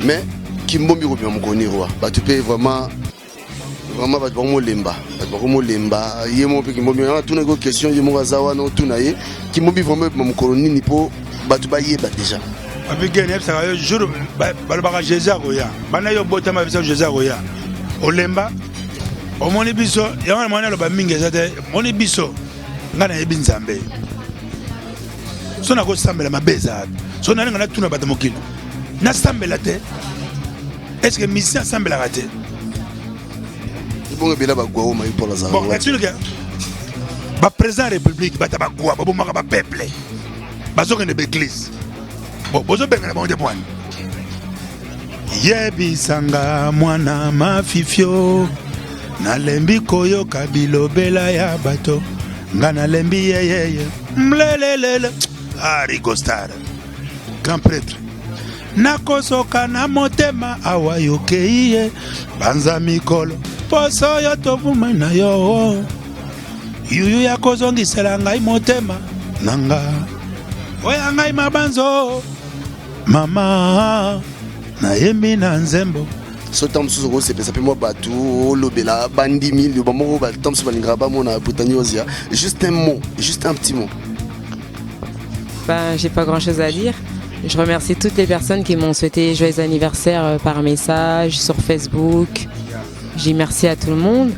Mais kimbombi ekobima mokoni roi, bato mpe vraiment vraiment bato bakomolemba, bato bakomolemba ye moko mpe kimbombi. Atunaki yo question, ye moko aza wana, otuna ye kimbombi vraiment ebima mokolo nini mpo bato bayeba déjà. Abigene yebisaka yo jour balobaka Jésus akoya, banda yo botama biso Jésus akoya, olemba omoni biso yango na moni aloba mingi eza te. Moni biso, ngai nayebi Nzambe, so nakosambela mabe eza so nalinga natuna bato mokili nasambela te. Est ce que musicien asambelaka te? Ebongo ebela bagwa oyo Mayi Paul azala. Bon, natunike baprésident ya république, bato bagwa babomaka bapeuple, bazokende baeglise, bon, bozobengana bango te pwani. Yebisanga mwana mafifio, nalembi koyoka bilobela ya bato, nga nalembi yeyeye mlelelele. Ah, Rigo Star, grand prêtre, nakosoka na motema awa yokei ye banza mikolo poso yo tovuma na yo yuyu ya kozongisela ngai motema na nga oya ngai mabanzo mama nayembi na nzembo. So ntango mosusu okosepesa mpe mwa bato, olobela bandimi liloba moko, ntango mosusu balingaka bamona Britannie Ozia, juste un mot, juste un petit mot. Ben, j'ai pas grand chose à dire. Je remercie toutes les personnes qui m'ont souhaité joyeux anniversaire par message, sur Facebook. Je dis merci à tout le monde.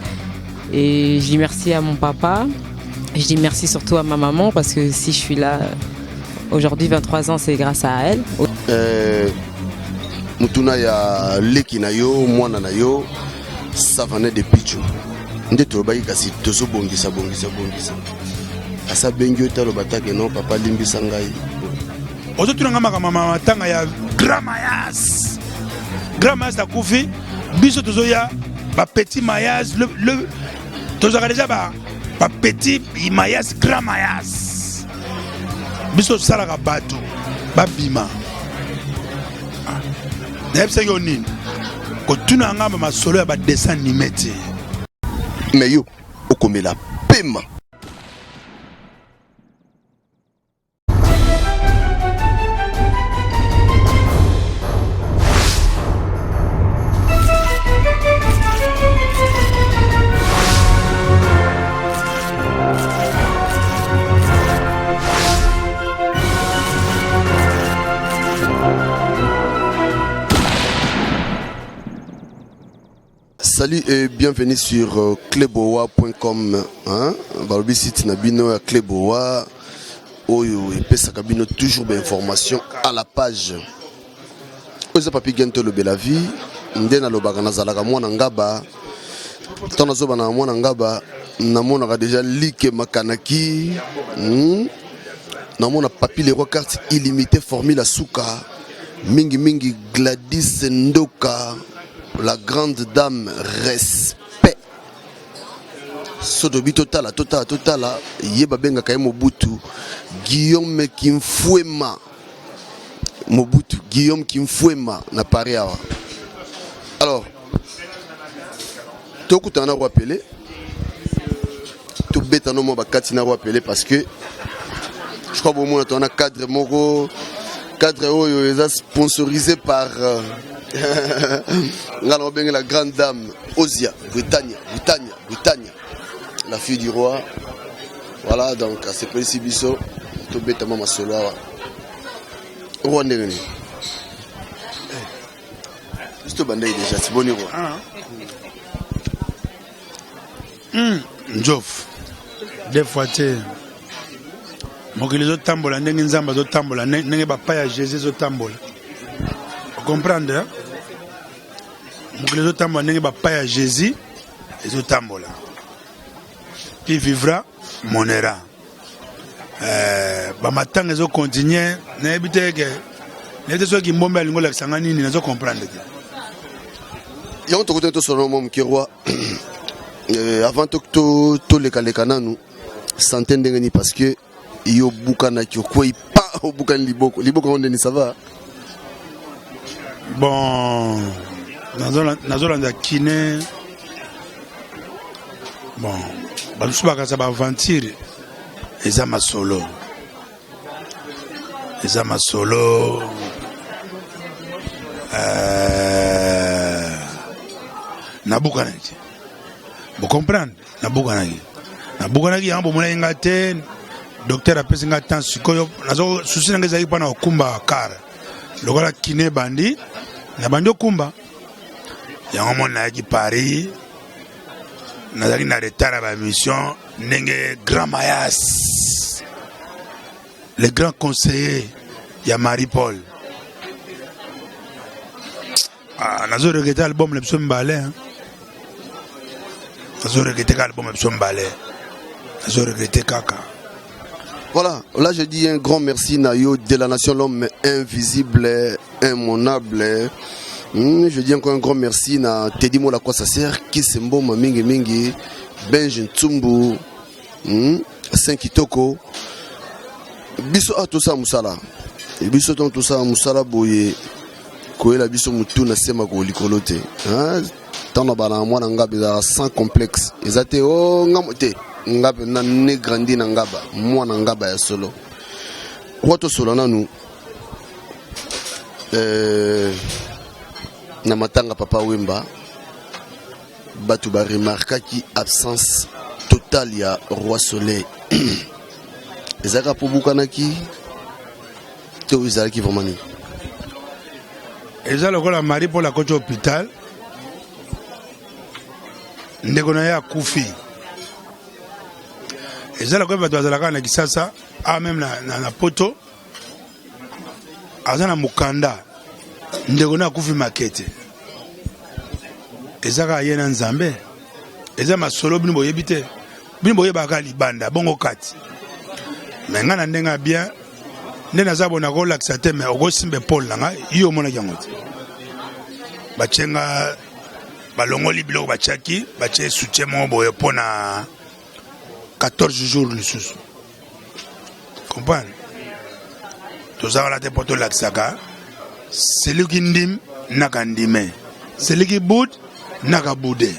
Et je dis merci à mon papa. Je dis merci surtout à ma maman parce que si je suis là aujourd'hui, 23 ans, c'est grâce à elle. Mutuna ya leki na yo, mwana na yo Savane de Picho, nde tolobaki kasi tozobongisa bongisa bongisa, asi abengi yo te, aloba take non papa, limbisa ngai? Ozotuna nga makambo matanga ya grand Mayas. Grand Mayas akufi, biso tozoya bapetit Mayas, tozalaka déjà bapetit Mayas, grand Mayas. Biso tosalaka bato babima. Nayebisaki yo nini? Kotuna nga masolo ya badessin animé te. Mais yo okomela pema. Salut et bienvenue sur cleboa.com, hein? Balobi site na bino ya Cleboa oyo epesaka bino toujours ba information à la page. Oyo eza Papi Gento lobela vie, nde nalobaka nazalaka mwana ngaba. Ntango nazobana na mwana ngaba, namonaka déjà like makanaki, Namona Papi Leroy, carte illimité, formule suka mingi mingi, Gladys Ndoka la grande dame, respect. So tobi totala totala totala ye babengaka ye Mobutu Guillaume Kimfuema, Mobutu Guillaume Kimfuema na Paris awa. Alors tokutana na Roi Pelé, tobeta no mwa bakati na Roi Pelé, parce que je crois bomona toza na cadre moko, cadre oyo eza sponsorisé par nga na obenge la grande dame Ozia Britannia, Britannia, Britannia, la fille du roi. Voilà, donc asepelisi biso tobeta mwa masolo awa. Roi, ndenge nini? Biso tobandaki déjà, siboni roi? Njof des fois te, mokili ezotambola ndenge Nzambe azotambola, ndenge bapa ya Jésus ezotambola, ocomprendre? Mokili ezotambola ndenge bapa ya Jésus ezotambola. Qui vivra monera. Bamatanga ezocontinue, nayebi te ke nayebi te soki mbombe alingi olakisa nga nini, nazo comprendre te. Yango tokotani tosolola mwa moke roi. Avant tolekaleka nanu, santé ndenge nini? Parce que yo obukanaki, okwei pa, obukani liboko. Liboko yango ndeni, ça va? Bon, nazolanda kine. Bon, bamosusu bakasa baaventure, eza masolo, eza masolo. Euh, nabukanaki bocomprendre nabukanaki nabukanaki yango bomonaki nga te docteur apesi nga temps sikoyo nazo susi na nga ezalaki mpona kokumba kar lokola kine ebandi nabandi okumba yango moni nayaki paris nazalaki na retard ya bamission ndenge grand mayas le grand conseiller ya marie paul ah, nazo regrete album na biso mibale nazo regrete kaka album na biso mibale nazo regrete kaka. Voilà, là je dis un grand merci Nayo de la nation, l'homme invisible, immonable. Je dis encore un grand merci na Teddy Mola quoi ça sert, Kisemboma mingi mingi, Benj Ntsumbu, Saint Kitoko. Biso a tout ça musala. Et biso tant tout ça musala boye koyela biso mutu na sema ko likolo te. Hein? Tant bana mwana ngaba ezalaka sans complexe. Eza te oh ngamo te. Nga mpenza ne grandi na ngaba, mwana ngaba ya solo. Roi tosola nanu na matanga Papa Wemba bato baremarkaki absence totale ya Roi Soleil. Ezalaka mpo bukanaki to ezalaki vraiment nini? Eza lokola Marie Paul akoti hôpital, ndeko na ye akufi. Eza lokola bato bazalaka na Kisasa a même na poto, aza na mokanda, ndeko na akufi makete, eza kaka ye na Nzambe. Eza masolo bino boyebi te, bino boyebaka libanda bongo kati. Me ngai na ndenge ya bien nde naza bona kolakisa te, me okosimba epole na ngai, yo omonaki yango te. Batie nga, balongoli biloko batiaki, batie soutien moko boye mpo na 14 jours lisusu. Comprendre, toza wana te mpo tolakisaka celui qui ndime naka ndime, celui qui boude naka boude.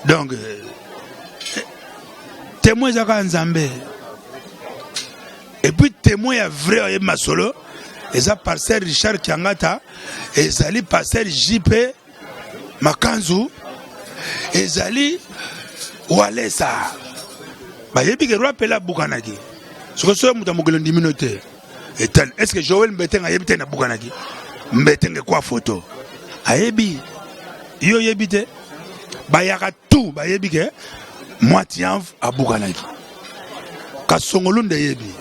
Donc témoin eza kaka Nzambe. Et puis témoin ya vrai oyebi masolo eza pasteur Richard Kiangata, ezali pasteur JP Makanzu, ezali Walesa. Bayebi ke roi Pele abukanaki. Soki soki moto ya mokili ondimino te etali, est ce que Joel Mbetenge ayebi te nabukanaki? Mbetenge kwa photo ayebi, yo oyebi te. Bayaka tout bayebi ke moi Tianf abukanaki. Kasongo Lunda eyebi,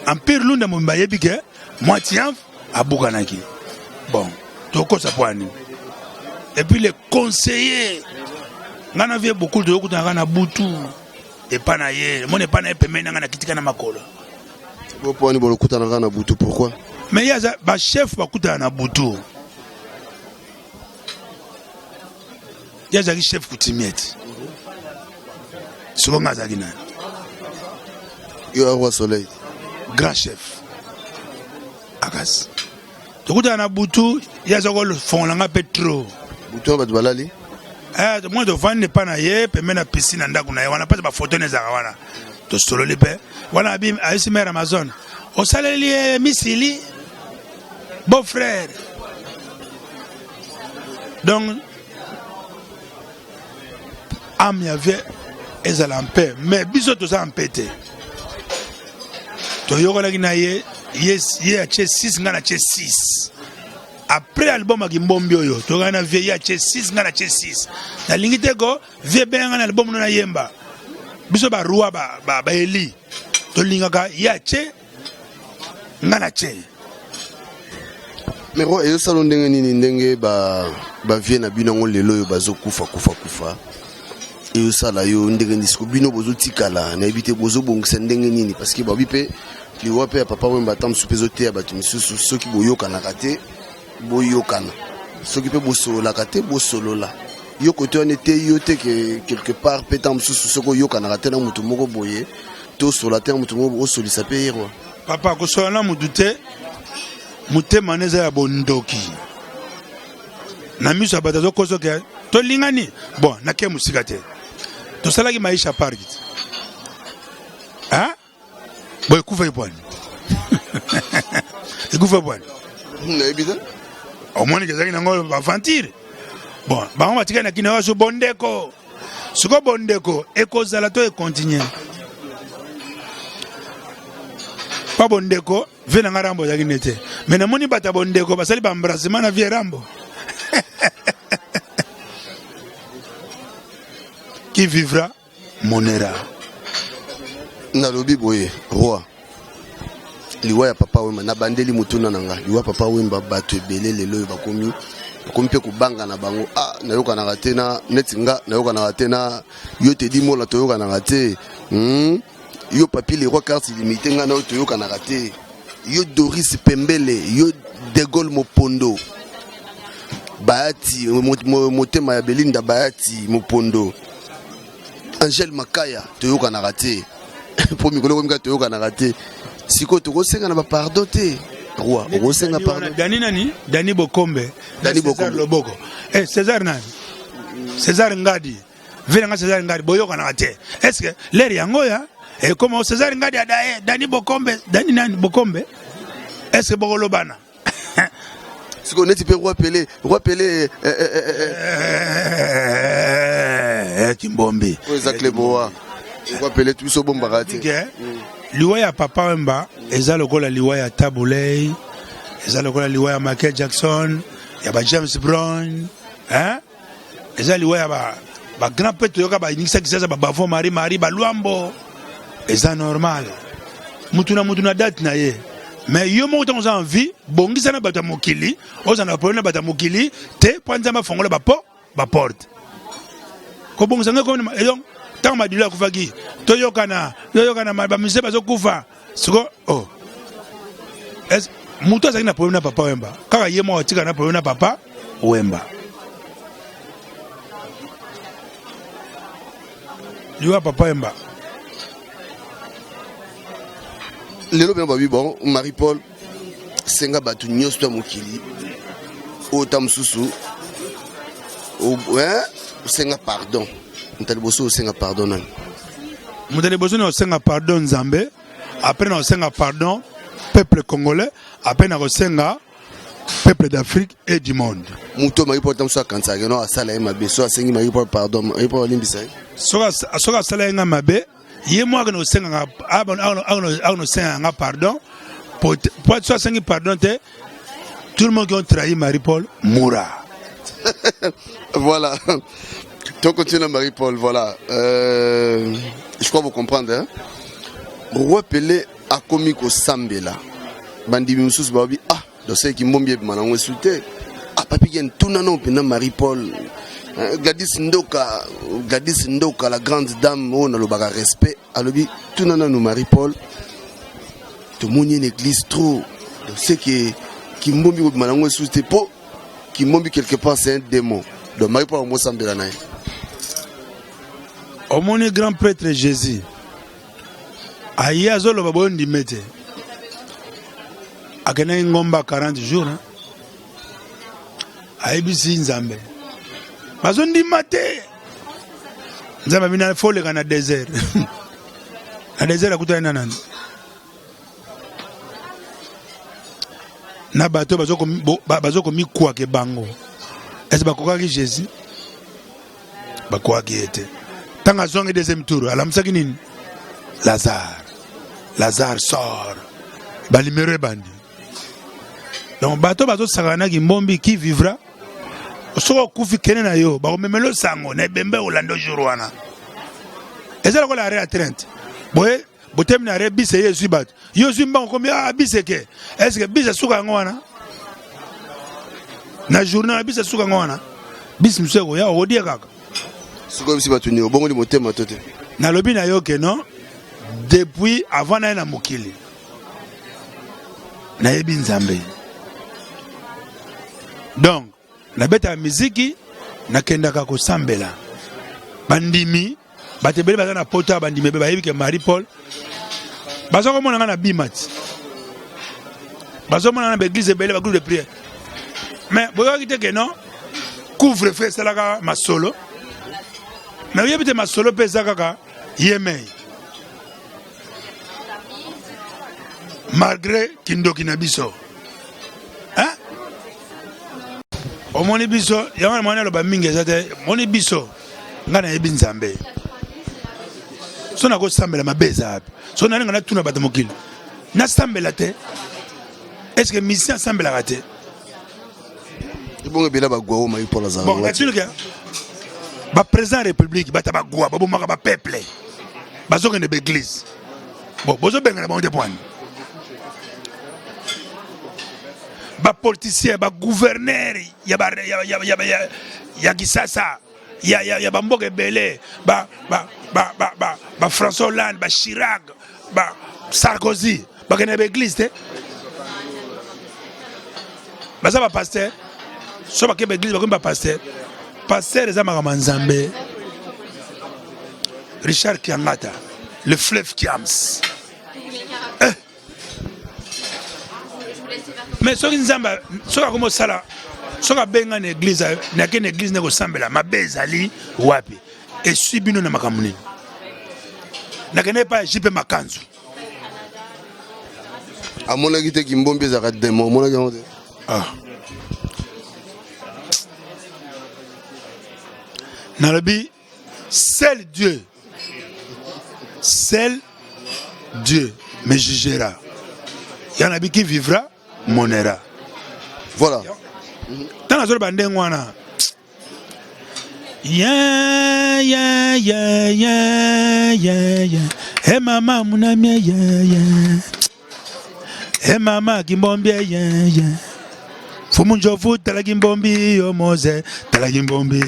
Empire Lunda mobimba ayebi ke moi Tianf abukanaki. Bon, tokosa po ani. Et puis les conseillers nga na vie beaucoup toyokutanaka na butu epa na ye, mona epa na ye pembeni na nga na kitika na makolo. Po ani bolokutanaka na butu, pourquoi? Mais ye aza bachef bakutana na butu. Ye azalaki chef coutumier ti siko nga azalaki nani? Yo Roi Soleil grand chef akasi tokutana na butu, ye aza kofongola nga mpe trop. Butu wana bato balali? Mwa tovandi epa na ye pembeni na piscine na ndako na ye wana, mpasi bafoto ne ezalaka wana, tosololi mpe wana. Ayebisi mare Amazon osaleli ye misili beau frère. Donc âme ya vie ezala mpe, mais biso toza mpe te. Toyokanaki na ye, ye atie 6, ngai natie 6. Après album ya Kimbombi oyo toyokani na vie, ye atie 6, ngai natie 6. Nalingi te ko vie ebenga ngai na album no nayemba. Biso baroi baeli tolingaka ye atie, ngai natie. Mais roi, ezosala ndenge nini ndenge bavie na bino yango lelo oyo bazokufa kufa kufa? Ezosala yo ndenge nini siko bino bozotikala? Nayebi te bozobongisa ndenge nini, parce que babi mpe liwa mpe ya Papa Wemba ata mosusu mpe ezoteya bato misusu. Soki boyokanaka te, boyokana. Soki mpe bosololaka te, bosolola. Yo kote wana ete yo te ke quelque part mpe ntango mosusu soki oyokanaka te na motu moko boye, tosola te na motu moko, osolisa mpe ye roi? Papa, kosola na motu te, motema na eza ya bondoki na miso ya bato azokosoke tolingani. Bon, nake mosika te, tosalaki Maisha Park ti bo ekufaki bwani, ekufa bwani? Nayebi te. Omoni kezaki nango aventure. Bon, bango batikali na kina waso bondeko. Siko bondeko ekozala to ekontinue. Pa bondeko vie na nga Rambo azalaki nde te. Mais namoni bato ya bondeko basali ba embrassement na vie Rambo. Qui vivra monera. Nalobi boye roi liwa ya papa wemba nabandeli motuna na nga liwa papa wemba bato ebele lelo oyo bakomi bakomi mpe kobanga na bango ah nayokanaka te na neti nga nayokanaka te na yo tedi mola toyokanaka te hmm? yo papi le roi carte limité nga na yo toyokanaka te yo doris pembele yo degol mopondo bayati motema ya belinda bayati mopondo angele makaya toyokanaka te mpo mikolo ekomi kaka toyokanaka te sikoyo tokosenga na bapardon te roi okosenga pardon dani nani dani bokombe dani bokombe loboko eh césar nani césar ngadi vie na nga césar ngadi boyokanaka te est ce que lere yango ya ekoma césar ngadi adaye dani bokombe dani nani bokombe est ce que bokolobana sikoyo neti mpe roi pele roi pele eh, eh, eh, eh, kimbombi oyo eza cleboa roi pele biso obombaka te liwa ya papa wemba eza lokola liwa ya tabuley eza lokola liwa ya michael jackson ya ba james brown hein? eza liwa ya ba ba grand pe toyoka baningisa kisasa ba bavon marie marie baluambo eza normal mutu na mutu na date na ye mais yo moko ntango oza en vie bongisa na bato ya mokili ozala na problème na bato ya mokili te mpo nzambe afongola bapo baporte kobongisa ngai komi donc ntango madilu akufaki toyokana toyokana bamusicien bazokufa siko oh moto azalaki na problème na papa wemba kaka ye moko atika na problème na papa wemba liwa papa wemba lelo bino babi bon marie paul senga bato nyonso ya mokili oyo ta mosusu osenga pardon moto ya liboso osenga pardon nani moto ya liboso na osenga pardon nzambe après na osenga pardon peuple congolais après na kosenga peuple d'Afrique et du monde. Moto marie paul mosusu akanisaka no asala ye mabe so asengi marie paul pardon marie paul alimbisa ye soki asala ye nga mabe ye moko akende kosengaka akende kosengaka nga pardon po so asengi pardon te tout le monde qui ont trahi marie paul mourra. Voilà, to continue marie paul. Voilà, je crois vous comprendre, hein? Roi Pelé akomi kosambela bandimi mosusu babi ah dossier kimbombi ebima nango esu te ah papi gen tuna no mpena marie paul Gladys Ndoka, Gladys Ndoka la grande dame oyo nalobaka respect alobi tuna nanu marie paul tomoni ye na église trop dossier ke kimbombi kobima nango esu te po kimbombi quelque part c'est un démon donc marie paul amosambela na ye. Omoni grand prêtre Jésus aye azoloba boyo ndime te akendaki ngomba 40 jours hein? Ayebisi nzambe bazondima te nzambe abina fo oleka na désert na désert akutani na nani na bato bazokomikwake bango ese bakokaki jésus bakokaki ye te ntango azwangi deuxième tour alamusaki nini lazare lazare sort balimero ebandi donc bato bazosakana na kimbombi qui vivra soki okufi kende na yo bakomemela osango na ebembe olanda jour wana eza lokola arrêt ya 30 boye botemi na arrêt bis eye ezwi bato yo ozwi mbango komi ah bis eke est ce que bis esuka yango wana na journée wana bis esuka yango wana bis mosusu ekoya okodia kaka. Sikoyo bisi bato nini obongoli motema to te? Nalobi na yo ke non depuis avant naye na mokili nayebi nzambe donc nabetaka miziki nakendaka kosambela bandimi bato ebele baza na poto ya bandimi ebe bayebi ke marie paul baza komona nga na bima ti bazomona na baeglise ebele bagroupe de prière mais boyokaki te ke non couvre feu esalaka masolo mais oyebi te masolo mpe eza kaka ye mei malgré kindoki na biso hein? Omoni biso yango na mwana aloba mingi eza te. Omoni biso ngai nayebi Nzambe. So nakosambela mabe eza wapi? So nalinga natuna bato mokili. Nasambela te. Est-ce que musicien asambelaka te? Ebongo ebele bagwa oyo Marie Paul azalaka. Bon, natuni ke ba président ya république bato ya bagwa babomaka ba peuple bazokende ba église. Bon, bozobengana bango te pwani. Ba politiciens, ba gouverneurs ya ba ya ya ya, ya, ya Kisasa ya ya ya bamboka ebele ba ba ba ba ba, ba François Hollande, ba Chirac, ba Sarkozy bakende ba église te. Baza ba pasteur. So bakende ba église bakomi ba pasteur. Pasteur eza makambo ya Nzambe. Richard Kiangata, le fleuve Kiams. Eh. Mais soki Nzambe soki akomi osala soki abenga na église nake na église nde kosambela mabe ezali wapi? Eswi bino na makambo nini? Nakende epai ya JP Makanzu. Amonaki te kimbombi ezalaka demo, amonaki yango te. Ah. Nalobi seul Dieu, seul Dieu me jugera. Yana bi qui vivra monera. Voilà. Tant nazoloba ndenge wana. Yeah, yeah, yeah, yeah, yeah, yeah. Hey mama munamie, yeah, yeah. Hey mama kimbombi, yeah, yeah. Fumu njovu tala kimbombi yo Mose tala kimbombi.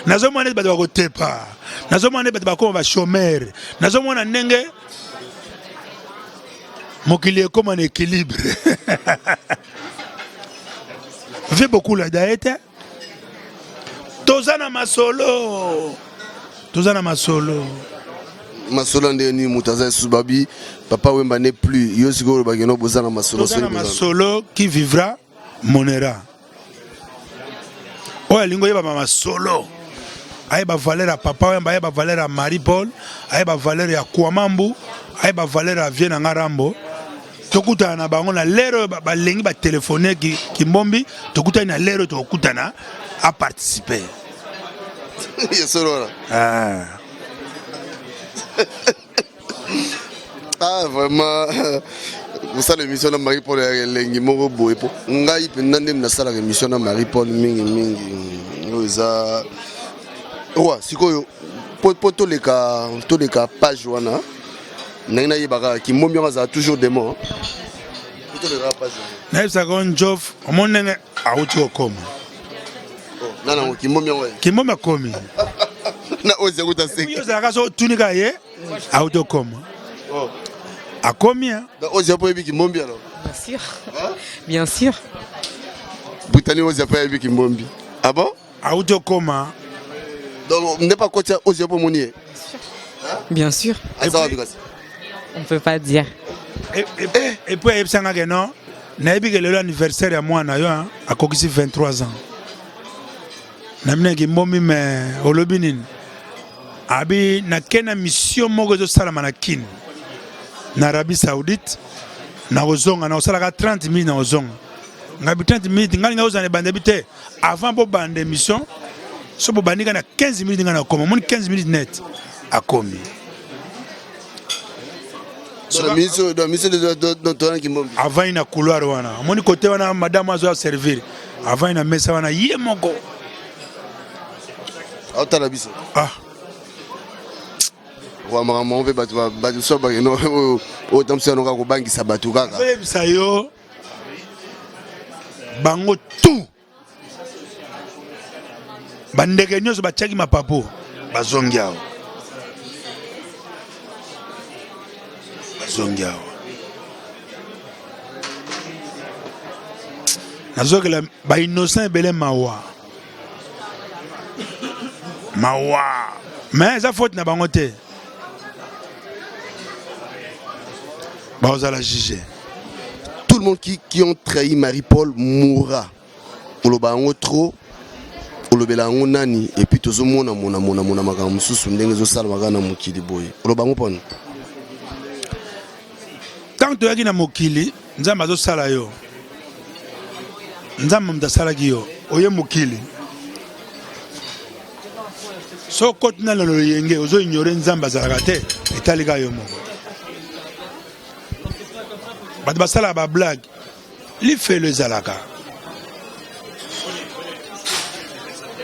Nazomona neti bato bakotepa, nazomona neti bato bakoma ba chômeur, nazomona ndenge mokili ekoma na équilibre. Vie beaucoup la diete. Toza na masolo. Toza na masolo. Masolo ndenge nini moto aza lisusu babi Papa Wemba n'est plus yo sikoyo olobaki no boza na masolo. Toza na masolo qui vivra monera. Oyo alingi oyeba masolo ayeba valeur ya Papa Wemba, ayeba valeur ya Marie Paul, ayeba valeur ya Kwamambu, ayeba valeur ya vie na nga Rambo. Tokutana na bango na lero oyo balengi ba telefone Kimbombi, tokutani na lero tokutana a participer. Ya solo wana. Ah. Ah, vraiment kosala émission na Marie Paul ya elengi moko boye po ngai mpenza nde nasalaka émission na Marie Paul mingi mingi oyo eza roi sikoyo po toleka toleka page wana ndenge nayebaka kimbombi yango azala toujours démon po toleka page wana nayebisaka yo njof omoni ndenge awuti kokoma nana yango kimbombi yango kimbombi akomi na oyo zekuta seki yo ozalaka so otuni kaka ye awuti okoma oh. akomi hein oyo zia po yebi kimbombi alors Bien sûr. Hein? Bien sûr. Butani oyo zia po yebi kimbombi. Ah bon? Awuti okoma. Donc nde pa kotia oyo zia po moni ye. Bien sûr. Aza wapi kasi? On peut pas dire. Et, et, et puis ayebisanga ke non nayebi ke lelo anniversaire ya mwana yo akokisi 23 ans naminaki mbombi me olobi nini abi nake na mission moko ezosalama na Kin na Arabie Saoudite nakozonga nakosalaka 30 minutes nakozonga ngabi 30 minutes ngai ngai ozala ebanda bi te avant bobanda émission so bobandi ngai na 15 minutes ngai nakoma omoni 15 minutes net akomi avandi na couloir wana omoni kote wana madame azo servir avandi na mesa wana ye moko aotala biso ah wa makambo yango mpe bato bato so bakende oyo oyo tambusa yango kaka kobangisa bato kaka oyebisa yo bango tout bandeke nyonso batiaki mapapu bazongi awa bazongi awa nazokela bainnocent ebele mawa mawa mais eza faute na bango te bakozala juge tout le monde qui, qui ont trahi Marie-Paul mourra oloba yango trop olobela yango nani et puis tozomona mona mona mona makambo mosusu ndenge ezosalama kaka na mokili boye oloba yango mpona ntango toyaki na mokili nzambe azosala yo. Nzambe moto asalaki yo oye mokili so okoti na loyenge ozo ignore Nzambe azalaka te, etali kaka yo moko. Bato basalaka ba blague, lifelo ezalaka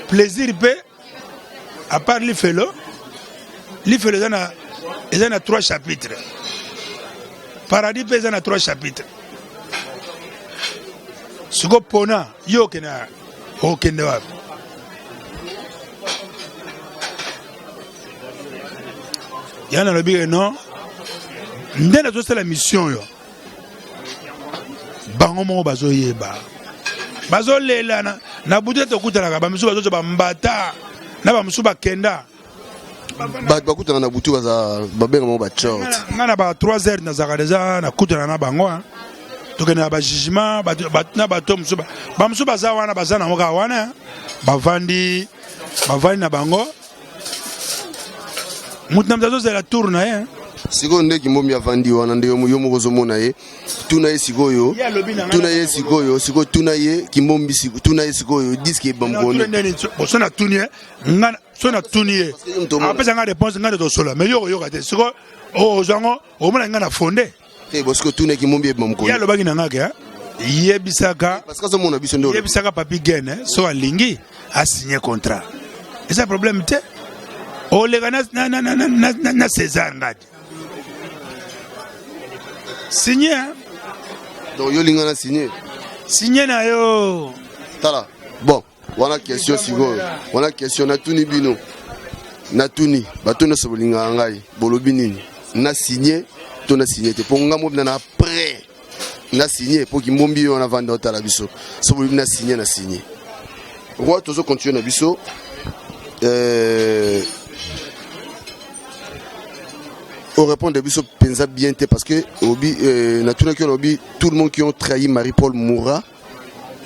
plaisir mpe à part lifelo. Lifelo eza na trois chapitres, paradis mpe eza na trois chapitres. Siko pona yo okende, okende wapi? Ya nalobi ke non, nde nazosala mission oyo, bango moko bazoyeba, bazolela na butu ete tokutanaka. Bamisusu bazozwa bambata na bamosusu bakenda. Bato bakutana na butu, baza babenga bango bachort. Nga na ba 3 heures nazalaka deja nakutana na bango, hein. Tokende na bajugement na bato mosusu, bamosusu baza wana, baza nango kaka wana, bavandi, bavandi na bango, moto na moto azozela tour na ye, hein. Sikoyo nde Kimbombi avandi wana, nde yo moko ozomona ye, tuna ye sikoyo. Ye alobi na ngai. Tuna ye sikoyo, sikoyo tuna ye Kimbombi, tuna ye sikoyo disque ebamokoni. Ndeni so natuni ye nga, so natuni ye, ye moto omona. Apesa nga réponse, nga nde tosola, mais yo okoyoka te. Sikoyo ozwa yango, omona nga na fonde. Te, bo sikoyo tuna ye Kimbombi ebima ye mokoni. Alobaki na nga ke yebisaka Parce que azomona biso nde olobi. Yebisaka Papi Gene, so alingi asigne contrat, eza problème te. Oleka na César Ngadi, signe, hein? Donc yo linga na signe. Signe na yo. Tala, bon, wana question sikoyo, wana question natuni bino, natuni bato nyonso bolingaka ngai, bolobi nini? Na signe to na signe te? Mpo nga mobina na prêt na signe, mpo Kimbombi ye wana vanda otala biso. So bolobi na signe, na signe. Roi, tozo continue na biso. Orépondre biso mpenza bien te, parce que obi natunaki yo, nalobi tout le monde qui ont trahi Marie-Paul mourra,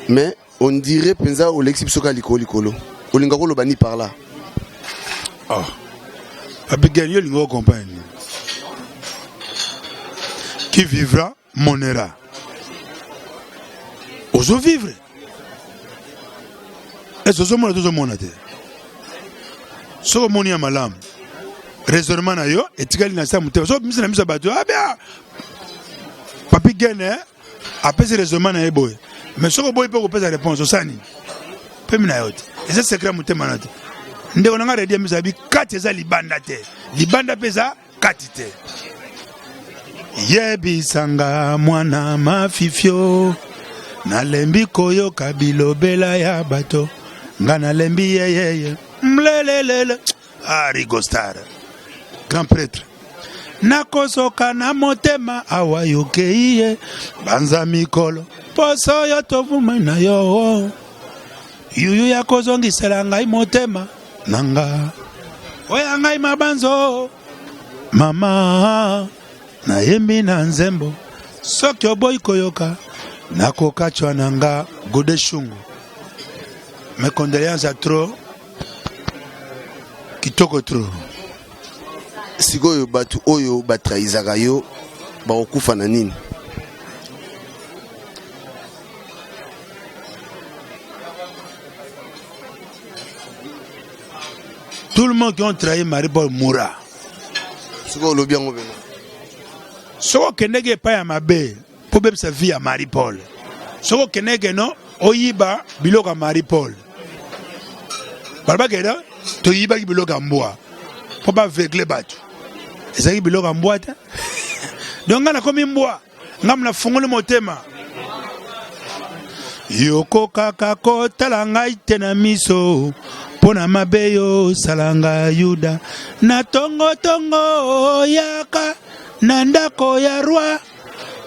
mais on dirait mpenza olekisi biso kaka likolo likolo. Olinga koloba ni par là? Oh. Abigail, yo olingi ocomprendre. Qui vivra monera. Ozovivre ese ozomona, tozomona te. Soki omoni ya malamu, raisonnement na yo etikali na sa motema. Soki obimisi na miso ya bato, abia Papi Gene apesi raisonnement na ye boye, mais soki oboyi mpe kopesa réponse, osala nini? Pemi na yo te, eza secret ya motema na yo te. Ndeko na nga redi miso abi kati eza libanda te, libanda mpe eza kati te. Yebisanga mwana mafifio, nalembi koyoka bilobela ya bato, nga nalembi yeyeye mlelelele. Ah, Rigo Star, grand prêtre, nakosoka na motema awa yokei ye banza mikolo poso oyo tovuma na yo yuyu ya kozongisela ngai motema na nga oya ngai mabanzo mama nayembi na nzembo. Soki oboyi koyoka, nakokatwa na nga. Gode Shungu, mes condoléances à trop kitoko trop. Sikoyo bato oyo batrahisaka yo bakokufa na nini? Tout le monde qui ont trahi Marie-Paul mourra. Sikoyo olobi yango pena. Soki okendeki epai ya mabe mpo obebisa vie ya Marie Paul, soki okendeki no oyiba biloko ya Marie Paul, balobaki ena toyibaki biloko ya mbwa mpo bavegle bato, ezalaki biloko ya mbwa te. Donc ngai nakomi mbwa, ngai nafungoli motema. Yokokaka kotala ngai te na miso mpo na mabe yo osala nga Yuda na tongotongo, yaka na ndako ya roi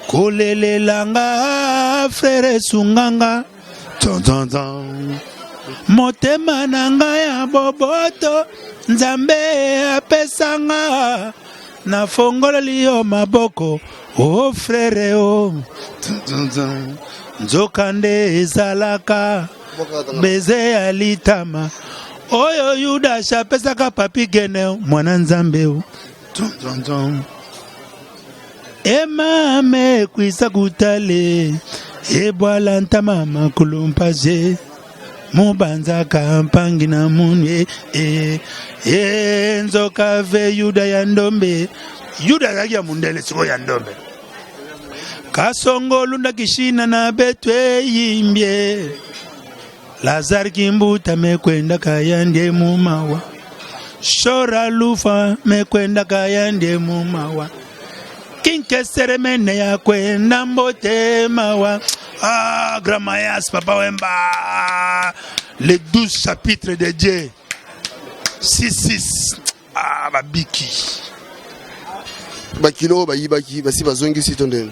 kolelela nga frere sunganga tontonton motema na ngai ya boboto Nzambe apesanga, nafongoleli yo maboko o frere o tontonton. Nzokande ezalaka beze ya litama oyo Yudas apesaka Papi Gene, mwana Nzambe o tontonton. Emame kwisa kutale. Ebwala ntama makolo mpaze mubanzaka mpangi na munwe e, e, nzoka ve yuda ya ndombe. Yuda azalaki ya mundele, sikoyo ya ndombe. Kasongo lunda kishina na betwe yimbye Lazare Kimbuta mekwenda kaya ndie mumawa Shora Lufa mekwenda kaya ndie mumawa Kinkeseremene ya kwenda mbote mawa. Ah, Grand Mayas, Papa Wemba, les 12 chapitres de Dieu. 6 6. Ah, babiki. Bakilo oyo bayibaki basi bazongisi to ndenge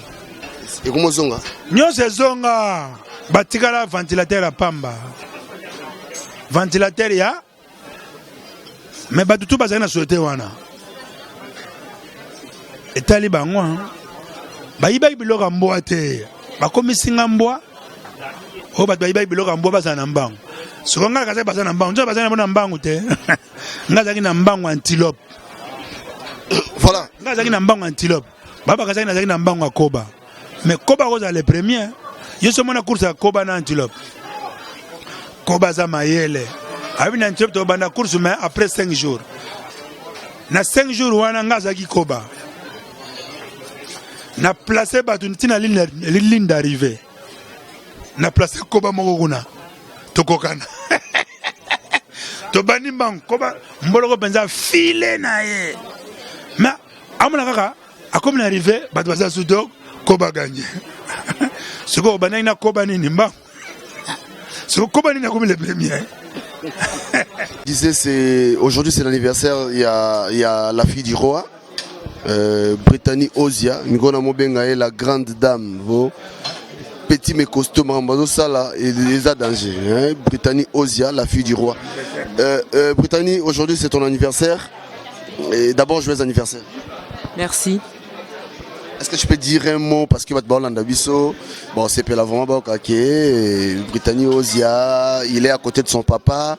ekomozonga? Nyonso ezonga, batikala ventilateur ya pamba, ventilateur ya me bato tu bazali na société wana etali bango bayibaki biloko ya mbwa te, bakomisi nga mbwa. Oyo bato bayibaki biloko ya mbwa bazala na mbangu. Soko ngai kazaki baza na mbangu, nzoka bazali na mbangu te. Ngai azalaki na mbangu antilope. Voilà. Ngai azalaki na mbangu antilope, baba kazaki nazalaki na mbangu ya koba. Mais koba akozala le premier. Yo so mona course ya koba na antilope, koba aza mayele, ayebi na antilope tobanda course, mais après 5 jours, na 5 jours wana ngai azalaki koba na place bato ntina ligne d'arrivée, na place koba moko kuna tokokana, tobandi mbangu. Koba mboloko mpenza file na ye, mais amona kaka akomi na arrivée, bato baza suto, koba ganye. Sikoyo obandaki na koba nini mbangu, sikoyo koba nini akomi le premier? Disais, c'est aujourd'hui, c'est l'anniversaire, il y a la fille du roi, Brittany Ozia, Ngona Mobenga est la grande dame, vo petit mais costaud, makambo sala eza danger, hein? Brittany Ozia, la fille du roi. Brittany, aujourd'hui c'est ton anniversaire. Et d'abord, joyeux anniversaire. Merci. Est-ce que tu peux dire un mot? Parce que bato biso, bon, c'est vraiment bakake Brittany Ozia, il est à côté de son papa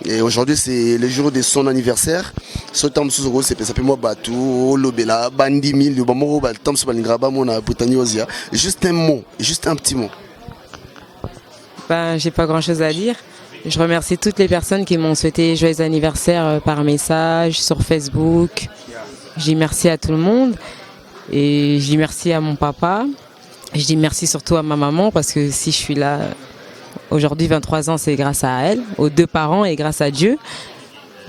et aujourd'hui c'est le jour de son anniversaire. So ntango mosusu okosepesa mpe mwa bato, olobela bandimi liloba moko, ntango mosusu balingaka bamona Brittany Ozia. Juste un mot, juste un petit mot. Ben, j'ai pas grand chose à dire. Je remercie toutes les personnes qui m'ont souhaité joyeux anniversaire par message, sur Facebook. Je dis merci à tout le monde. Et je dis merci à mon papa. Je dis merci surtout à ma maman parce que si je suis là aujourd'hui, 23 ans, c'est grâce à elle, aux deux parents et grâce à Dieu.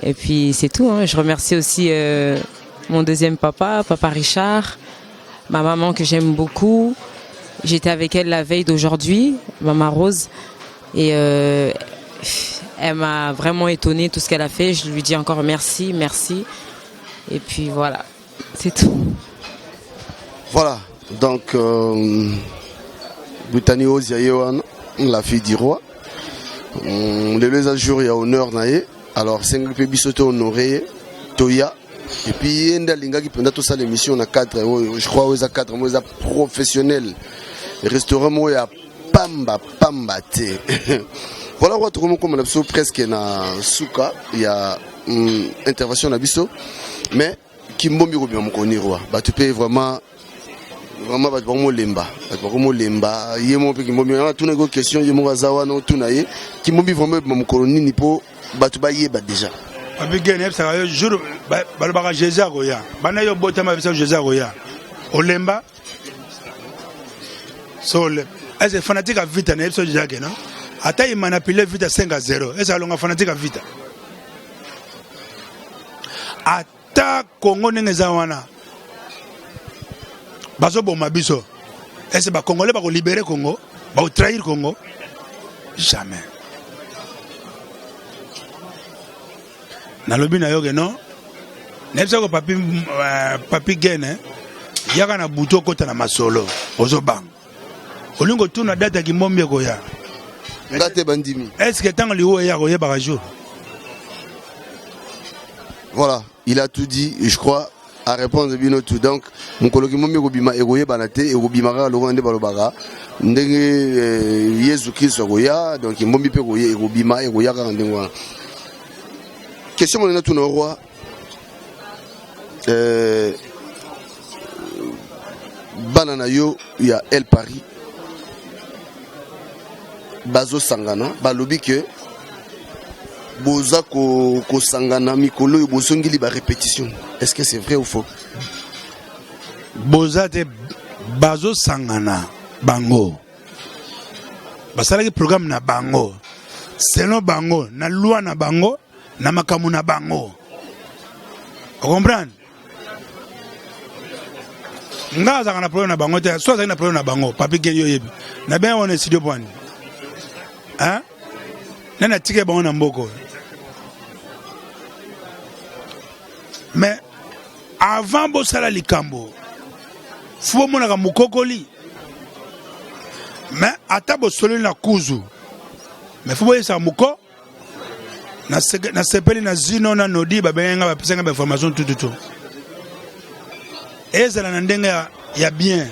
Et puis c'est tout, hein. Je remercie aussi mon deuxième papa, papa Richard, ma maman que j'aime beaucoup. J'étais avec elle la veille d'aujourd'hui, maman Rose. Et elle m'a vraiment étonnée, tout ce qu'elle a fait. Je lui dis encore merci, merci. Et puis voilà, c'est tout. Voilà, donc Brittany Ozia ye wana, la fille du roi. Lelo eza jour ya honneur na ye, alors sengi mpe biso to honorer ye, toya. Et puis ye nde alingaki mpenza tosala émission na cadre oyo. Je crois oyo eza cadre moko eza professionnel, restaurant moko ya pamba pamba te. Voilà roi, tokomi okóma na biso presque na suka ya intervention na biso. Mais kimbombi kobima mokoni, roi, bato mpe vraiment vraiment bato bakomolemba, bato bakomolemba. Ye moko mpe kimbombi atunaki question, ye moko aza wana, otuna ye kimbombi vraiment ebima mokolo nini mpo bato bayeba déjà. Babigene yebisaka yo jour balobaka Jésus akoya, banda yo botama bisa Jésus akoya, olemba so olemba. Ese fanatique ya Vita na yebiso déjà ke no, ata imanapile Vita 5 à 0, ese alonga fanatique ya Vita. Ata Kongo ndenge eza wana, bazoboma biso, ese bacongolais bakolibérer Congo, bakotrahir Congo? Jamais. Nalobi na yo ke non, nayebisako papi, papi gene yaka na butu okota na masolo, ozobanga, olingi otuna date ya kimbombi ekoya. Nga te, bandimi. Est ce que ntango liwa eya koyebaka jour? Voilà, il a tout dit, je crois, à répondre bino tout. Donc mokolo kimbombi ekobima, ekoyebana te, ekobima kaka lokola nde balobaka ndenge Yesu Kristo akoya. Donc kimbombi mpe ekobima, ekoya kaka ndenge wana. Question monene tuna roi, bana na yo ya El Paris. Bazosangana, balobi ke boza kosangana mikolo oyo, bozongeli ba répétition. Est-ce que c'est vrai ou faux? Boza te, bazosangana. Bango basalaki programme na bango selon bango, na loi na bango, na makambo na bango. Ocomprendre? Nga azalaka na problème na bango te. So azalaki na problème na bango, papi gen, yo oyebi na benga wana studio pwani, hein? Nani atike bango na mboka oyo? Mais avant bosala likambo, fu bomonaka mokokoli. Mais ata bosololi na kuzu, mais fu boyebisaka moko. Nasepeli na zino na nodi babengaki nga, bapesaki nga bainformation tututu. Ezala na ndenge ya bien,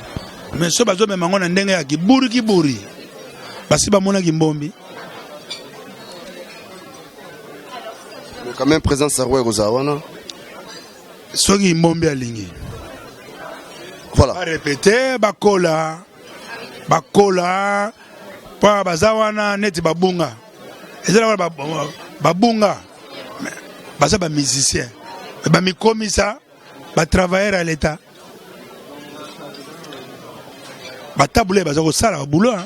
mais so bazomema yango na ndenge ya kiburi kiburi, basi bamonaki mbombi. Mais quand même, présence ya roi ekozala wana. Soki mbombi alingi. Voilà. Barépéter, bakola, bakola mpo baza wana neti babunga. Eza wana babunga, baza bamusicien, bamikomisa batravailleur ya l'État. Batabule baza kosala baboulot,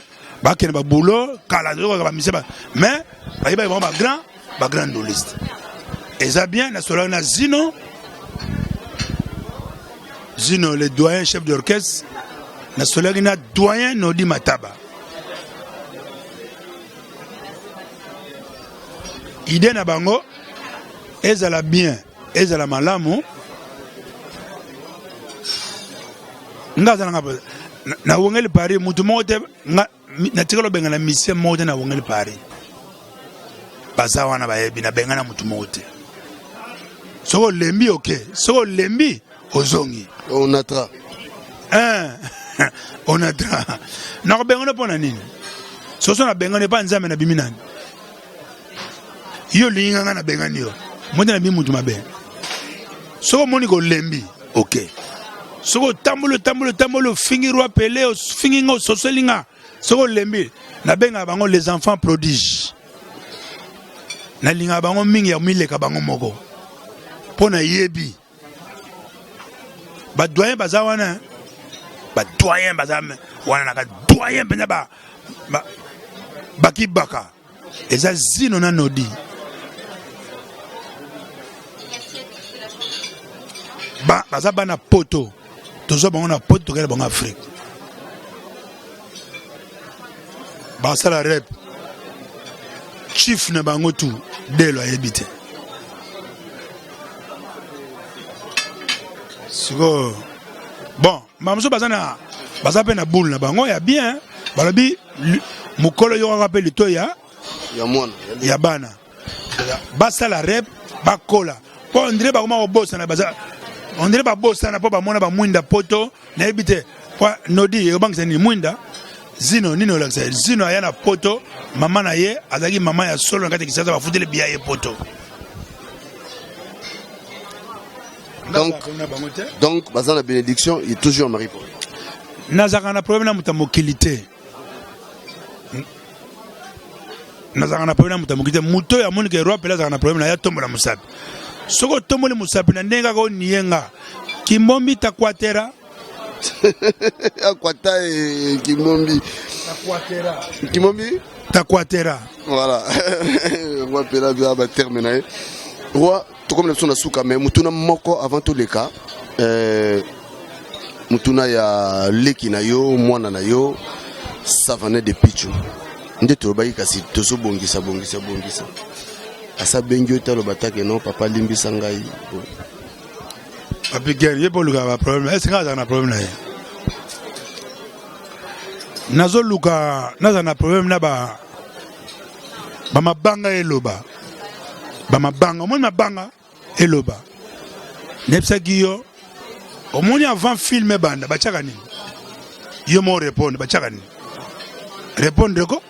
bakende baboulot kala, tozokaka bamusicien, mais bayebaki bango bagrand bagrand ndoliste. Eza bien. Nasolaki na Zino, Zino le doyen chef d'orchestre, nasolaki na doyen Nodi Mataba. Idée na bango ezala bien, ezala malamu. Nga azalanga na Wengeli Paris, mutu moko te nga natikala obenga na musicien moko te na Wengeli Paris. Baza wana, bayebi nabenga na mutu moko te. Soki olembi, oke. Soki olembi, ozongi. Onatra. Onatra, nakobengana mpo na nini? Soso nabengani epa Nzambe, nabimi nani? Yo olingi nga, nabengani yo mote, nabimi mutu mabe. Soki omoni kolembi, oke. Soki otamboli, otamboli, otamboli, ofingi roi Pele, ofingi nga, ososoli nga, soki olembi. Nabengaka bango les enfants prodiges. Nalingaka bango mingi ya mileka bango moko, mpo nayebi badoyen baza wana. Badoyen baza wana, naka doyen mpenza bakibaka eza Zino na Nodi. Baza bana poto, tozwa bango na poto, tokela bango Afrique, basala rep. Chief na bango tu delo ayebi te. Sikoyo, bon, bamosusu baza na, baza mpe na boule na bango ya bien. Balobi mokolo yokaka mpe lito ya ya mwana. Ya bana basala rep, bakola, mpo ondire bakoma kobosana. Baza ondire babosana mpo bamona bamwinda poto. Nayebi te po Nodi ekobangisa nini mwinda Zino nini olakisa. Zino aya na poto, mama na ye azalaki mama ya solo na kati ya Kisasa, bafuteli biya ye poto. Donc baza na bénédiction et toujours Marie Paul. Nazalaka na problème na moto ya mokili te. Nazalaka na problème na moto ya mokili te. Moto oyo amoni ke roi Pele azalaka na problème na ye, atombola mosapi. Soki otomboli mosapi na ndenge kaka oniye nga, kimbombi takwatera. Akwata e kimbombi. Takwatera. Kimbombi. Takwatera. Voilà, roi Pele abia baterme na ye. Roi, tokomi na biso na suka, mais mutuna moko avant toleka. Mutuna ya leki na yo, mwana na yo Savane de Pichu nde tolobaki, kasi tozobongisa bongisa bongisa. Asa bengi yo te, aloba take non, papa limbisa ngai. Papi Gen, ye mpo olukaka baproblème. Ese nga azala na problème na ye? Nazoluka nazala na problème na ba bamabanga eloba, bamabanga. Omoni mabanga eloba, nayebisaki yo. Omoni, avant film ebanda, batiaka nini? Yo mo répondre, batiaka nini? Répondre ko.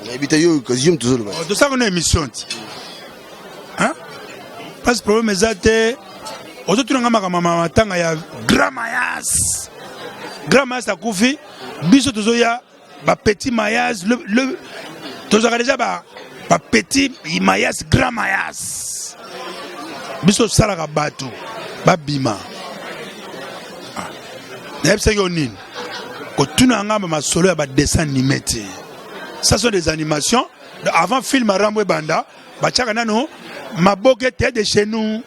Nayebi te, yo yo moto ozoloba. Tosalaka na émission ti, parce problème eza te. Ozotuna nga makambo ya matanga ya Grand Mayas. Grand Mayas akufi, biso tozoya. Ba petit mayas le, le tozalaka deja ba ba petit mayas grand mayas biso tosalaka bato babima ah. Nayebisaki yo nini kotuna nga ba masolo ya ba dessin animé te. Ça sont des animations avant film Rambo ebanda, batiaka nano maboke te de chez nous,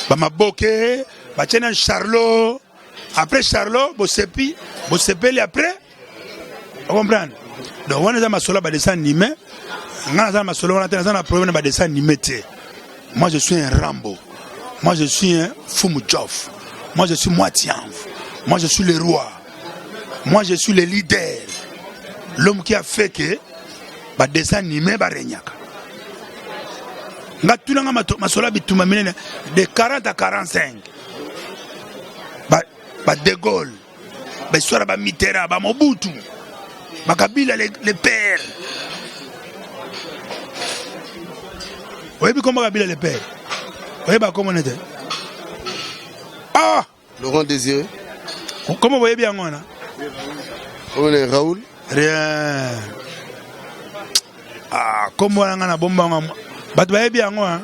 bamaboke batie nano Charlot, après Charlot bosepi bosepeli, après comprendre. Donc wana eza masolo ya badessin animé. Nga naza na masolo wana te, naza na problème na badessin animé te. Moi, je suis un Rambo. Moi, je suis un Fumu Joff. Moi, je suis Moitianv. Moi, je suis le roi. Moi, je suis le leader, l'homme qui a fait que badessin animé baregnaka. Nga tunanga masolo ya bitumba minene de 40 à 45, ba, ba De Gaulle, bahistoire ya bamitera, bamobutu, bakabila le père. Oyebi kombo Kabila le père? Oyeba kombo nete? Ah! Laurent Désiré. Comment boyebi yango wana? On est Raoul. Rien. Ah, kombo wana nga na bomba yango, bato bayebi yango, hein?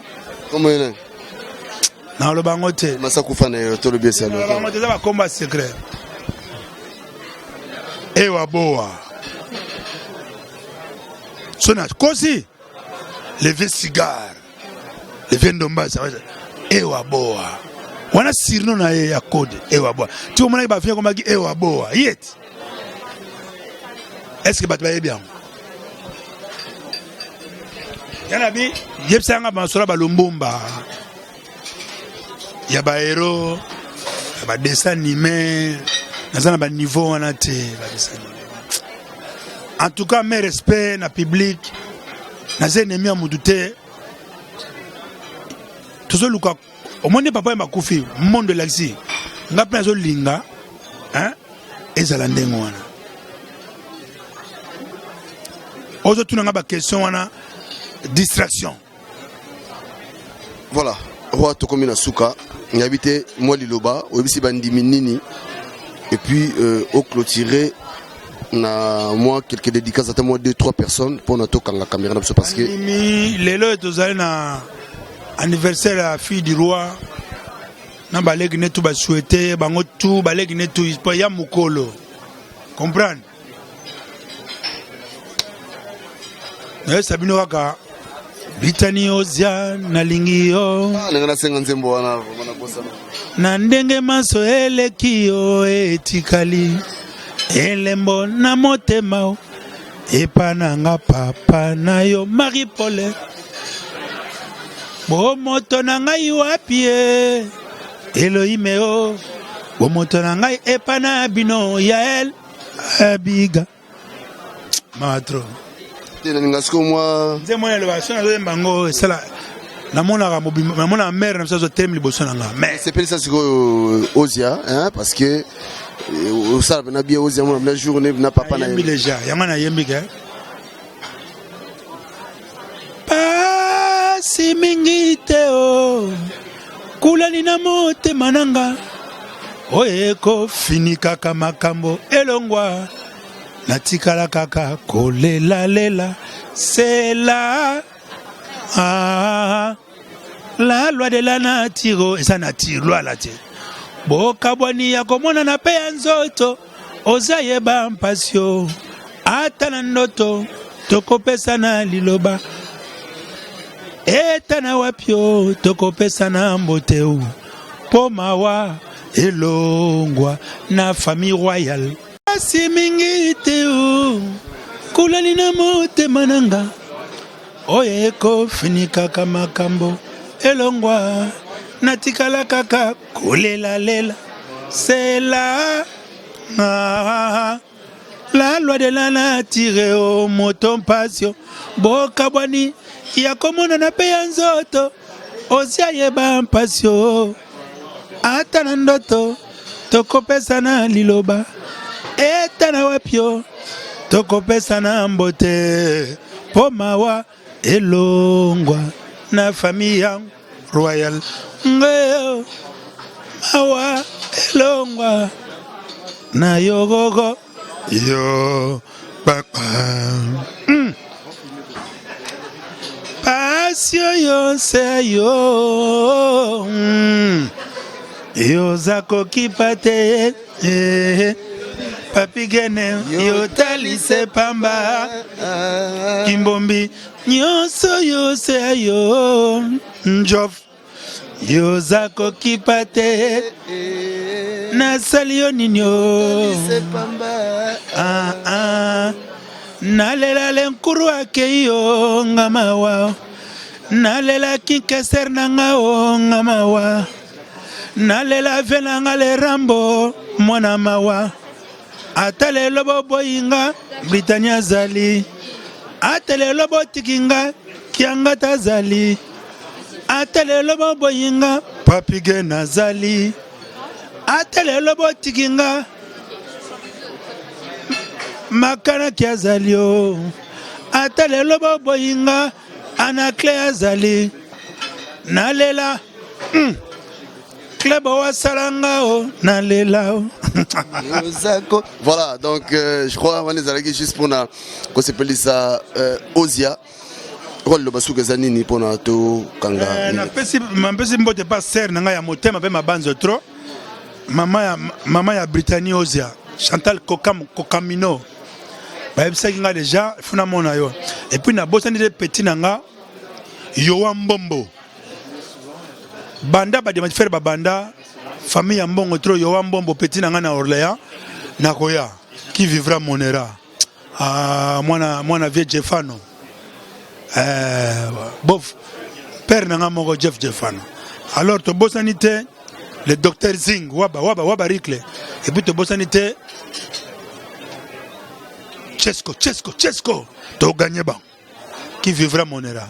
Kombo ena. Naloba yango te. Masakufa na yo tolobi esalo. Naloba yango te, eza bakombo ya secret. Ewa boa. So na kosi le vieux cigare, le vieux ndombasi, ewa boa wana surnom na ye ya code, ewa boa. Ti omonaki bavie komaki ewa boa ye ti. Est ce que bato bayebi yango? Yana bi yebisa yanga masolo ya balumbumba, ya bahéros ya badessin animé. Naza na baniveau wana te, badessin animé. En tout cas, mes respects na public. Naza ennemi ya mutu te. Tozoluka omoni papa ye makufi mondo elakisi nga mpe nazolinga, hein, ezala ndenge wana. Ozotuna nga baquestion wana, distraction. Voilà, roi, tokomi na suka. Nayebi te mwa liloba oyebisi bandimi nini, et puis oclôturer na mwa quelques dédicaces, ata mwa deux trois personnes, mpona tokanga caméra na biso, parce que Bandimi, lelo oyo tozali na anniversaire ya fille du roi na baleki ne tu basouhaite bango tu baleki ne tu po ya mokolo comprendre. Nayebisa bino kaka bitani ozia nalingi yo. Ah, ndenge nasenga nzembo wana, vraiment nabosana. Na ndenge maso eleki yo, etikali elembo na motema o epa na nga papa na yo Marie Pole bomoto na ngai wapi ye Elohime o bomoto na ngai epa na bino Yael Abiga matro. Te, nalinga sikoyo mwa Nzembo wana eloba so nazoyemba yango, esala namonaka mobimba, namonaka mare na biso azotelemi liboso na nga mais Sepelisa sikoyo Ozia, hein, parce que osala mpena bien. Ozia mona na journée na papa na Nayembi ye. Déjà yango nayembi ke pasi mingi te o kulani na motema na nga oyo ekofinikaka makambo elongwa, natikala kaka kolelalela sela. Ah, la loi de la nature eza nature lwala te. Bokabwani ya komonana mpe ya nzoto, oza yeba mpasi o ata na ndoto tokopesana liloba eta na wapi o tokopesana mbote o mpo mawa elongwa na famille royale. Pasi mingi te o kulani na motema na nga oyo ekofinikaka makambo elongwa, natikala kaka kolelalela sela. Ah, la loi de la nature o moto mpasi o bokabwani ya komonana mpe ya nzoto, osi ayeba mpasi o ata na ndoto tokopesana liloba eta na wapi o tokopesana mbote mpo mawa elongwa na famille ya royal ngeyo mawa elongwa na yogogo yo. Hmm. Pasi oyo se yo hmm. Yoza kokipa te eh. Papi Gene yotalise pamba Kimbombi nyonso yo se yo Njof yoza kokipa te nasali yo nini o ah, ah. nalela le nkuru akei yo nga mawa nalela kinkeser na nga o nga mawa nalela ve na nga le rambo mwana mawa ata lelo boboyi nga britani azali ata lelo botiki nga kianga tazali ata lelo boboyi nga papige nazali ata lelo botiki nga makanaki azali o ata lelo boboyi nga anacle azali nalela mm. Club wasala nga o nalela o Voilà, donc euh, je crois wana ezalaki juste mpona kosepelisa euh, Ozia oyo liloba suka eza nini mpona tokanga eh, napesi mbote pa sere na ngai ya motema mpe mabanzo trop mama ya, mama ya Britannie Ozia Chantal Kokam, Kokamino bayebisaki ngai deja funa namona yo epuis nabosani te petit na nga Yowa Mbombo banda ba diamant babanda famille ya mbongo trop yowa mbombo petit na ngai na Orléans nakoya qui vivra monera ah, mwana mwana vieux Jeffano eh, bof père na ngai moko Jeff Jeffano alors tobosani te le docteur Zing waba waba waba ricle et puis tobosani te Chesco Chesco Chesco toganye bango qui vivra monera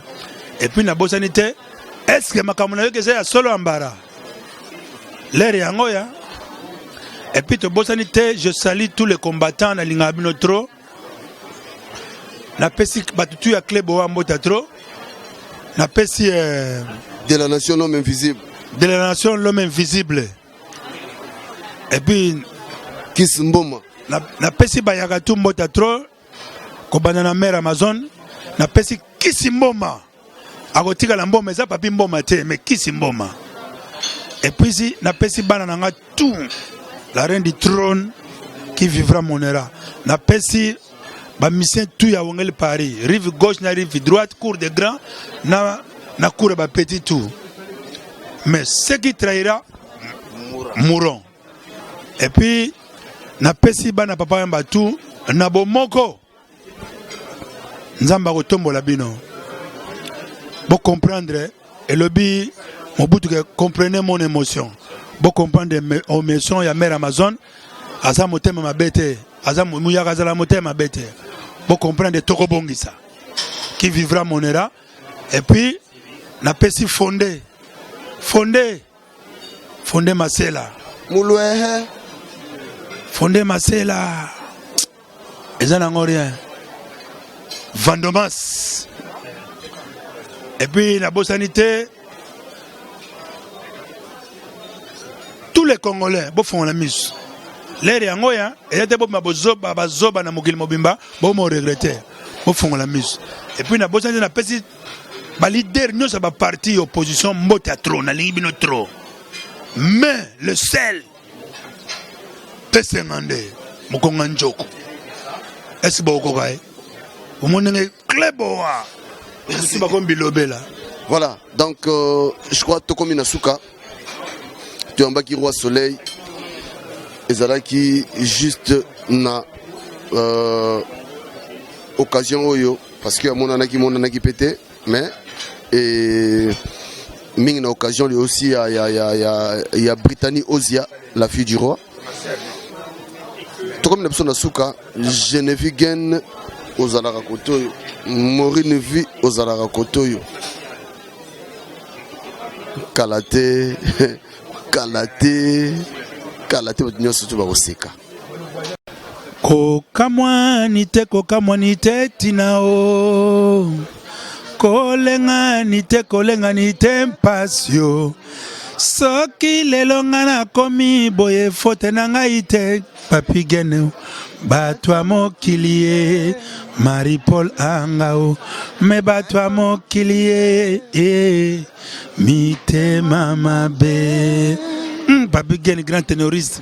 et puis nabosani te est ce que makambo nayoki eza ya solo ambara lere yango ya et puis tobosani te je salue tous les combattants nalingaka bino trop napesi bato tu ya club oyo mbota trop napesi euh, de la nation l'homme invisible de la nation l'homme invisible et puis kis mboma napesi bayaka tu mbota trop kobanda na mare amazon napesi kisi mboma akotikala mboma eza papi mboma te mais kisi mboma epuis napesi bana na nga tout la reine du trône qui vivra monera napesi bamisien tout ya wongeli paris rive gauche na rive droite cour de grand na, na cour ya bapetit tout mais ce qui trahira mourons Et puis napesi bana papa yamba tout na bomoko nzambe akotombola bino bo comprendre elobi mobutu ke comprenez mon émotion bo comprendre émotion ya mère amazon aza motema mabe te aza muyaka azala motema mabe te bo comprendre tokobongisa qui vivra monera et puis napesi fonde fonde Fonde Masela. Mulwehe. Fonde Masela. Eza nango rien. Vandomas. Et puis nabosani te tous les Congolais bofongola miso. Lere yango ya eza te bobima bozoba bazoba na mokili mobimba bomo regretter. Bofongola miso. Et puis nabosani te napesi ba leader nyonso ya ba parti ya opposition mbote ya trop nalingi bino trop mais le sel pesenga nde mokonga njoko esi bokokoka ye omoni ndenge cleboa esi bakomi bilobela voilà donc euh, je crois tokomi na suka toyambaki roi soleil ezalaki juste na euh, occasion oyo parce que amonanaki monanaki pe te mais et mingi na occasion lui aussi ya, ya, ya, ya, ya Brittany Ozia la fille du roi tokomi na biso na suka Genevieve Gen ozalaka kote oyo Maureen Vie ozalaka kote oyo kala te kala te kala te bato nyonso to bakoseka Kokamwani te kokamwani te tina o kolengani te kolengani te mpasi yo. Soki lelo nga nakomi boye faute na ngai te Papi Gene bato ya mokili ye Marie Paul Angao me bato ya mokili ye eh, mitema mabe Papi Gene grand tenoriste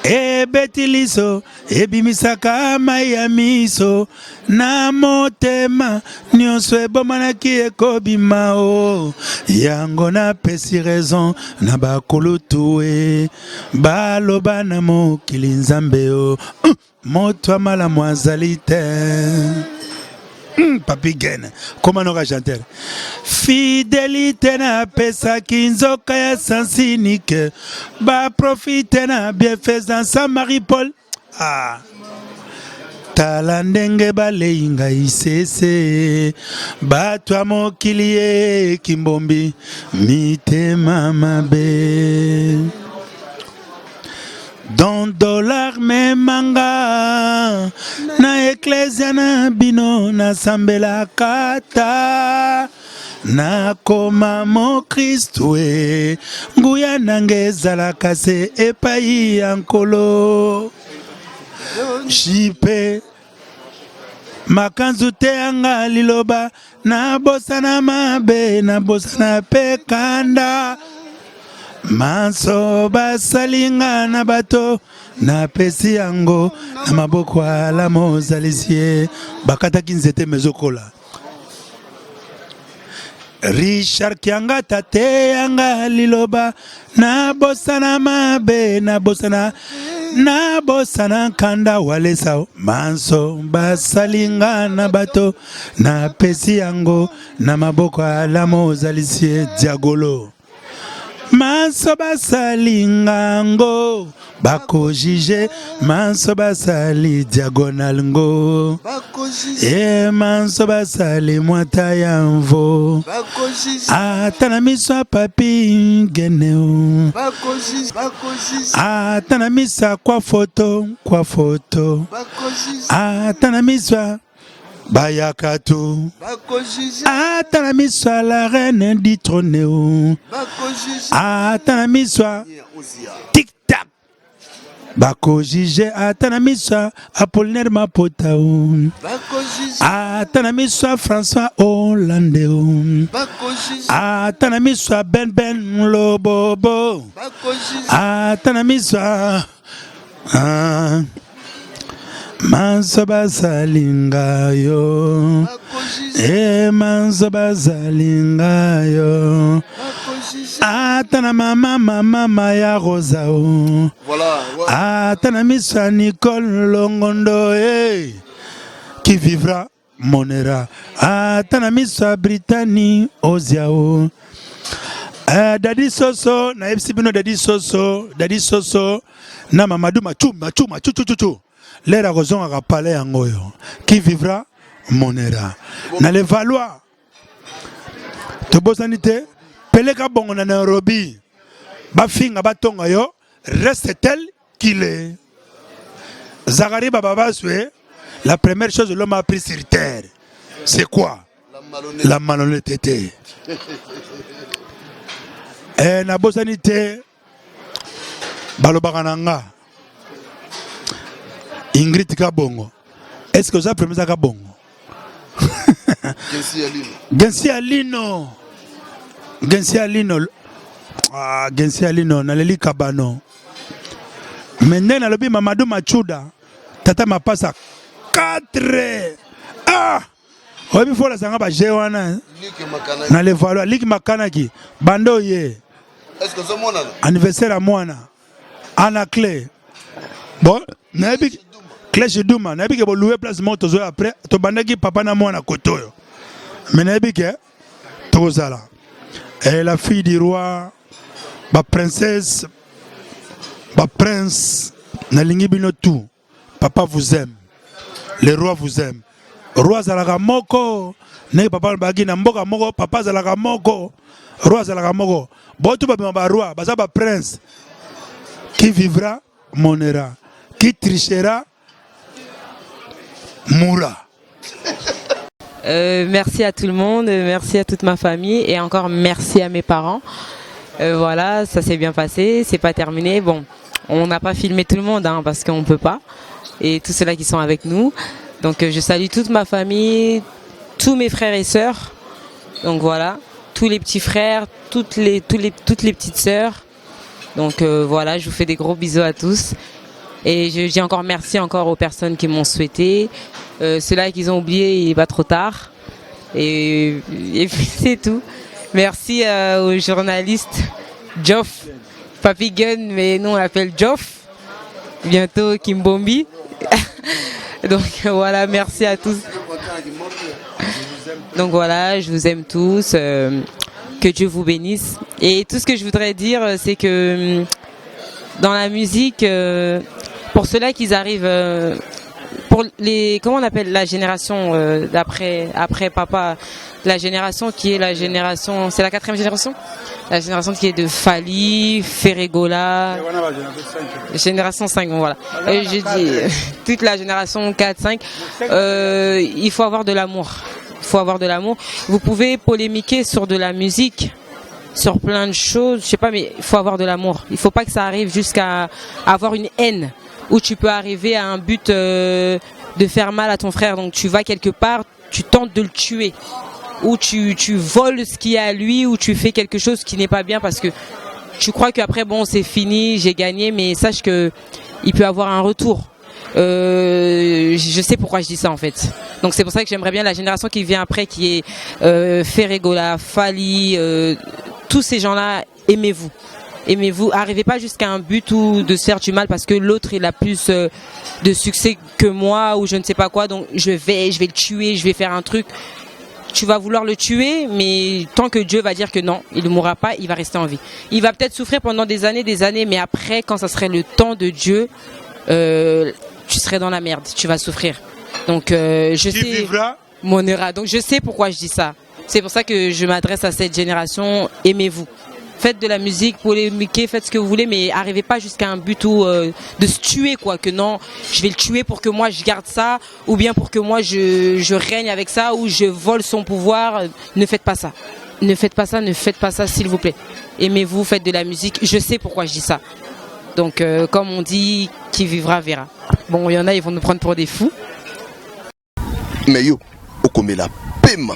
ebeti liso ebimisaka mai ya miso na motema nyonso ebomanaki ekobima o yango napesi raison na bakulutu e baloba na mokili nzambe o moto ya malamu azali te Papi Gene koma noka chanteur fidelite napesaki nzoka ya sansinike baprofite na bienfaisance ya Marie Paul ah. Tala ndenge balei ngai sese bato ya mokili ye kimbombi mitema mabe Don dollar memanga na eklezia na bino nasambelaka ta nakoma mokristu e nguya nanga ezalaka se epai ya nkolo jipe makanzu te yanga liloba nabosana mabe nabosana pe kanda manso basalinga na bato napesi yango na maboko ala mozalisi ye bakataki nzete mezokola Richard Kiangata te yanga liloba nabosana mabe nabosana nabosana nkanda walesa manso basalinga na bato napesi yango na maboko ala mozalisi ye diagolo Manso basali ngango bako juge manso basali diagonal ngo e manso basali mwata ya mvo ata na miso ya papi geneo ata na miso ya kwa foto kwa foto ata na miso ya bayaka tu ata na miso ya la reine du trône o ata na miso ya tic tac bakojuge ata na miso ya apollinaire mapota o ata na miso ya françois hollande o ata na miso ya ben ben lobobo ata na miso ya Ah, manso basalinga yo e manso basalinga yo ata na mama mama ya rosa o ata na miso ya nicole longondo e qui vivra monera ata na miso ya britani ozia o eh, dadi soso nayebisi bino dadi soso dadi soso na mamadou machu machu machu chuchuchu lere akozongaka palais yango oyo qui vivra monera na levaloi tobosani te peleka bongo na nairobi bafinga batonga yo reste tel qu'il est. Zacharie Bababaswe, la première chose que l'homme a appris sur terre, c'est quoi? La malhonnêteté. Eh, nabosani te balobaka na nga Ingrid Kabongo. Est-ce que oza premier Kabongo? Gensi Alino. Gensi Alino. Ah, Gensi Alino, naleli Kabano. Mais ndenge nalobi Mamadou Machuda, tata mapasa 4 ah oyebi fo olazanga ba jeu wana na levalo liki makanaki banda oye anniversaire ya mwana ana cle bon nayebi clèche duma nayebi ke boloue place moko tozoya après tobandaki papa na mwana kote oyo mais nayebi ke tokozala eh, la fille du roi ba princesse ba prince nalingi bino tout papa vous aime le roi vous aime roi azalaka moko ndenge papa alobaki na mboka moko papa azalaka moko roi azalaka moko boto babima ba roi baza ba prince qui vivra monera qui trichera mourra. Merci à tout le monde, merci à toute ma famille et encore merci à mes parents. Voilà, ça s'est bien passé, c'est pas terminé. Bon, on n'a pas filmé tout le monde hein, parce qu'on peut pas. Et tous ceux-là qui sont avec nous. Donc je salue toute ma famille, tous mes frères et sœurs. Donc voilà, tous les petits frères, toutes les, tous les, toutes les petites sœurs. Donc voilà, je vous fais des gros bisous à tous. Et je dis encore merci encore aux personnes qui m'ont souhaité. Ceux-là qui ont oublié, il n'est pas trop tard. Et puis c'est tout. Merci aux journalistes Geoff, Papi Gun, mais nous on l'appelle Geoff. Bientôt Kimbombi. Donc voilà, merci à tous. Donc voilà, je vous aime tous. Que Dieu vous bénisse. Et tout ce que je voudrais dire, c'est que dans la musique, pour ceux-là qui arrivent, pour les, comment on appelle la génération d'après, après papa, la génération qui est la génération, c'est la quatrième génération, la génération qui est de Fally, Ferre Gola, génération 5, bon voilà. Et je dis toute la génération 4, 5, il faut avoir de l'amour. Il faut avoir de l'amour. Vous pouvez polémiquer sur de la musique, sur plein de choses, je sais pas, mais il faut avoir de l'amour. Il faut pas que ça arrive jusqu'à avoir une haine où tu peux arriver à un but de faire mal à ton frère. Donc tu vas quelque part, tu tentes de le tuer, ou tu voles ce qu'il y a à lui, ou tu fais quelque chose qui n'est pas bien parce que tu crois qu'après bon c'est fini, j'ai gagné, mais sache que il peut avoir un retour. Je sais pourquoi je dis ça en fait. Donc c'est pour ça que j'aimerais bien la génération qui vient après, qui est Ferre Gola, Fally, tous ces gens-là, aimez-vous. Aimez-vous. Arrivez pas jusqu'à un but ou de se faire du mal parce que l'autre il a plus de succès que moi ou je ne sais pas quoi. Donc je vais le tuer, je vais faire un truc. Tu vas vouloir le tuer, mais tant que Dieu va dire que non, il ne mourra pas, il va rester en vie. Il va peut-être souffrir pendant des années, mais après, quand ça serait le temps de Dieu, tu serais dans la merde, tu vas souffrir. Donc je Qui sais vivra Monera. Donc je sais pourquoi je dis ça. C'est pour ça que je m'adresse à cette génération. Aimez-vous. Faites de la musique, polémiquez, faites ce que vous voulez, mais arrivez pas jusqu'à un but où de se tuer, quoi. Que non, je vais le tuer pour que moi je garde ça, ou bien pour que moi je règne avec ça, ou je vole son pouvoir. Ne faites pas ça. Ne faites pas ça, ne faites pas ça, s'il vous plaît. Aimez-vous, faites de la musique. Je sais pourquoi je dis ça. Donc, comme on dit, qui vivra verra. Bon, il y en a, ils vont nous prendre pour des fous. Mais yo okomela pema.